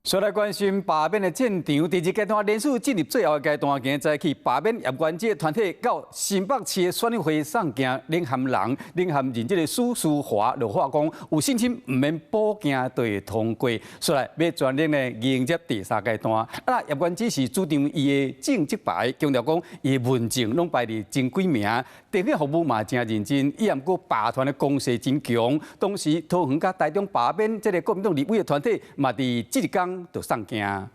煞來關心罷免的戰場，第二階段連續進入最後的階段，今日早起罷免葉元之團體到新北市的選委會送件，領銜人，領銜人這个許淑華就話講有信心毋免補件就會通過，煞來欲全力呢迎接第三階段。啊，葉元之是主張伊的政績牌，強調講伊的問政攏排佇前幾名，地方服務嘛誠認真，伊毋過罷團的攻勢真強。當時桃園佮台中罷免這个國民黨立委的團體嘛佇這一工就送件。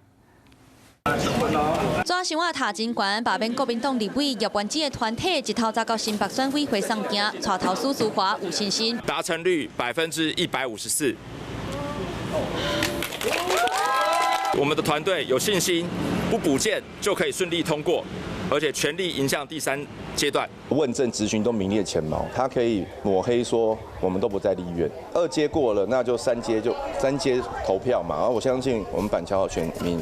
紙箱仔塔真懸，罷免國民黨立委葉元之的團體一透早到新北選委會送件，帶頭許淑華有信心。達成率154%。我們的團隊有信心，不補件就可以順利通過，而且全力迎向第三階段。問政質詢都名列前茅，他可以抹黑說我們都不在立院。二階過了，那就三階就三階投票嘛。而我相信我們板橋選民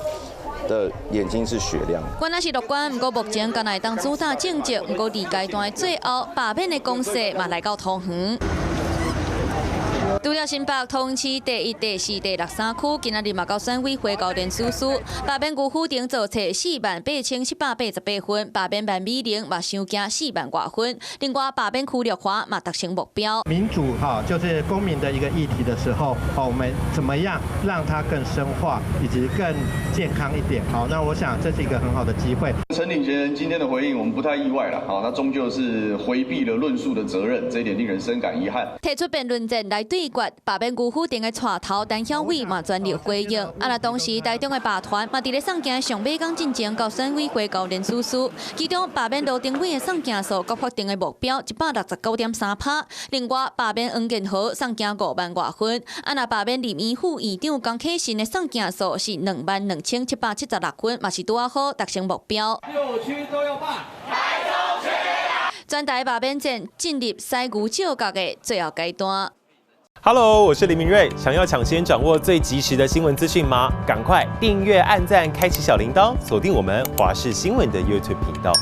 的眼睛是雪亮。原來是樂觀，毋過目前敢若會當主打政績，毋過二階段的最後罷免的攻勢嘛來到桃園。除了新北桃園市第一、第四、第六三區，今仔日嘛到選委會交連署書，罷免吳虎亭做冊48,788份，罷免萬美玲嘛傷驚4萬外份。另外罷免區玉華嘛達成目標。民主哈，就是公民的一個議題的時候，好，我們怎麼樣讓它更深化以及更健康一點？好，那我想這是一個很好的機會。陳領銜今天的回應，我們不太意外了。好，他終究是迴避了論述的責任，這一點令人深感遺憾。提出辯論戰來對決，罷免吳虎亭的帶頭陳曉偉嘛全力回應。啊，若當時台中的罷團嘛佇咧送件上尾工進前到選委會交連署書，其中罷免羅庭偉的送件數佮法定的目標169.3趴。另外罷免黃建和送件5萬外份，啊，若罷免林義副院長江啟臣的送件數是22,776份，嘛是拄仔好達成目標。六區都要罷。全台罷免戰進入犀牛角角的最後階段。 Hello，我是林明瑞。想要搶先掌握最及時的新聞資訊嗎？趕快訂閱、按讚、開啟小鈴鐺，鎖定我們華視新聞的 YouTube 頻道。